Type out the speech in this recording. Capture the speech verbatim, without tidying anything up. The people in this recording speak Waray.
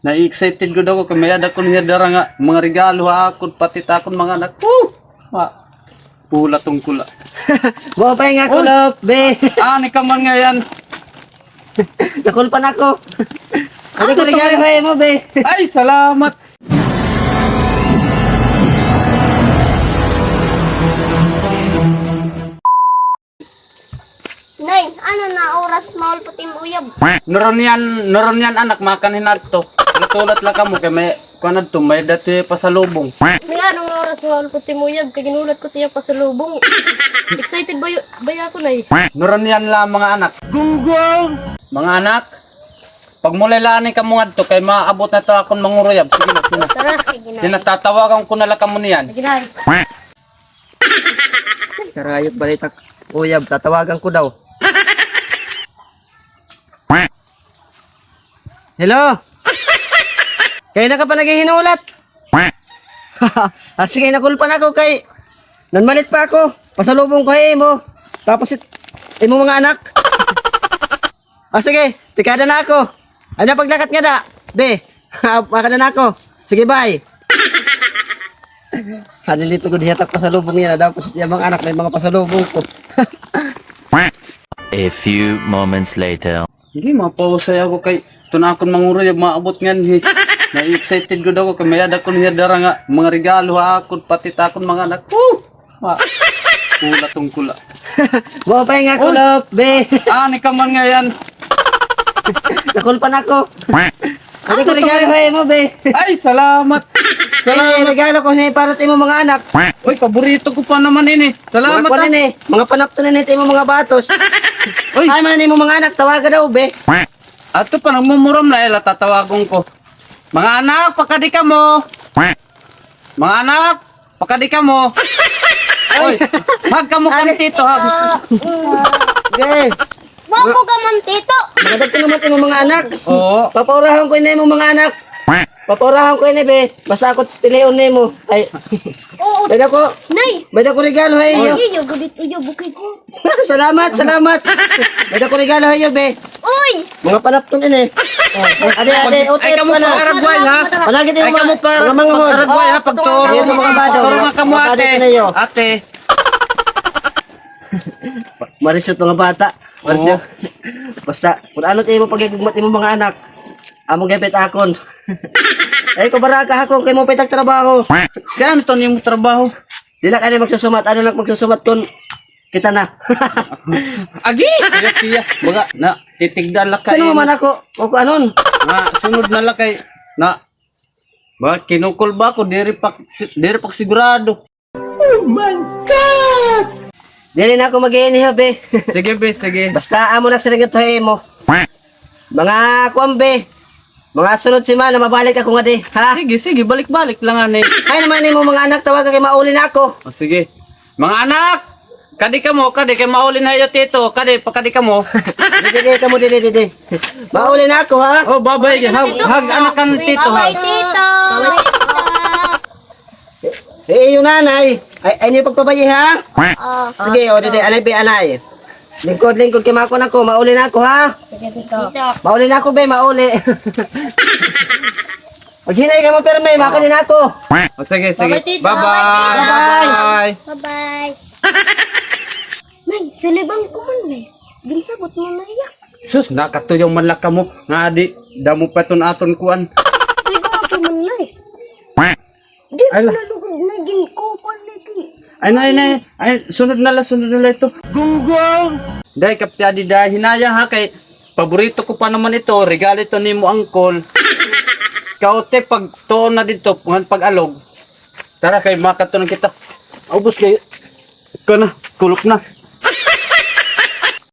Na-excited gud ako kay may-ada ko niya dara nga mga regalo ha akon, pati ta akon mga anak. Woo! Ah, pula tong kula. Maupay nga kulop, be. Ah, ni ka man ngay-an. Nakulpan ako. Ano ko regalo ha imo, be? Ay, salamat. Nay, ano na oras mahulpot im uyab? Nuron yan, nuron yan, anak, makan hinadto. Hulat-hulat la kamo kay may kuan adto, may-ada tiya pasalubong. Nay, ano nga oras mahulpot im uyab kay ginhulat ko tiya pasalubong. Excited baya, baya ako, Nay. Nuron yan la, mga anak. Gunggong! Mga anak, pagmulay la anay kamo ngadto kay maabot na to akon manguruyab. Sige na, sige na. Tara. Sige na. Sige na, tatawagan ko na la kamo niyan. Sige na. Karayot balita, uyab, tatawagan ko daw. Hello? Kay na ka pa naghihinulat? Ah, sige, nakulpan ako kay nanmalit pa ako. Pasalubong ko ha imo. Tapos it-, imo mga anak. Ah, sige, tikada na ako. Ano paglakat nga da? Be, makada na ako. Sige, bye. Halilito ko diha ta pasalubong niya na dapat yung mga anak may mga pasalubong ko. A few moments later. Hindi, mapausay ako kay ito na akon manguruyab, maabot nganhi. Na-excited gud ako kay may-ada ko niya dara nga mga regalo ha akon, pati ta akon mga anak. Woo! Ah, pula tong kula. Maupay nga kulop, be. Ah, ni ka man ngay-an. Nakulpan ako. Ano ko regalo ha imo, be? Ay, salamat. Kay regalo ko ni para sa imo mga anak. Uy, paborito ko pa naman ini. Salamat, mga kuan ini. Mga panapton ini sa imo mga batos. Uy. Ay, man imo mga anak, tawaga daw, be. Ato pa, nagmumuram na, ila tatawagon ko. Mga anak, pakadi kamo. Mga anak, pakadi kamo. Oy, hug kamo kan tito, hug. Be. Wa ko ka man, tito. Maganda ko naman imo mga anak. Oo. Papaurahon ko ini imo mga anak. Papaurahon ko ini, be. Basta ako pilion nimo. Ay. Oo. May-ada ko. Nay. May-ada ko regalo ha iyo. Ay, iyo, gabit, iyo, bukay ko. Salamat, salamat. May-ada ko regalo ha iyo, be. Uy! Mga panapton ini. Oh, ade, ade, ay, utip kamo ka na. Paragway, ha? Palagi tayo ay, mga, kamo par-, mga manghod. Paragway, ha? Pagturo. Ayan, mga bado. Pagturo nga kamo, mga bado ate. Ate. Marisot mga bata. Marisot. Oo. Basta, kung ano tayo mo paghigugmat imo mga anak, amo gapit akon. Ay, ko baraka ako, kay mo pitag trabaho. Kaya ano to nimo trabaho? Dila ka na magsusumat, ano lang magsusumat kun kita na. Agi! Iya, iya. Baga, na, titigdan la ka. Saan mo man ako? O kung anon? Na, sunod na la kay, na, ba, kinukul ba ako? Diri pa, si-, diri pa sigurado. Oh my God! Diri na ako mag-iinihab, eh. Sige, be, sige. Basta amo na sa ito, eh, mo. Mga kuwan, be. Mga sunod semana, mabalik ako nga, di, ha? Sige, sige, balik-balik lang, ani. Ay, naman ni mo, mga anak, tawagan kay mauli na ako. O, sige. Mga anak! Kadi kamo, kadi kay mauli na iyo, tito. Kadi, pakadi kamo. Didi, didi, kamo, didi, didi. Mauli na ako, ha? Oh, babay. Hag, hag, anak kan tito, ha? Babay, tito. Eh, iyo nanay. Ay, ay niyo pagpabayi, ha? Oo. Sige, o, didi, anay, be, anay. Lingkod, lingkod, kay makon ako. Mauli na ako, ha? Sige, tito. Tito. Mauli na ako, be, mauli. Maghinay kamo pirme, makon din ako. O, sige, sige. Bye-bye, tito. Bye-bye. Bye-bye. Bye-bye. Nay, silibang ko man, nay. Ginsabot mo na iya. Sus, nakatuyaw man la kamo. Nga di, damo pa ton aton kuan. Silibang ko man, nay. Di ko nalugod na ginkupan lagi. Ay, nay, nay. Ay, sunod na la, sunod na la ito. Gunggong! Day, kapti adi, day, hinaya ha, kay paborito ko pa naman ito. Regalo ito nimo, angkol. Kaote, pag tuon na dito, ngan pag-alog. Tara, kay makatuon kita. Ubos kay, ikaw na, kulop na.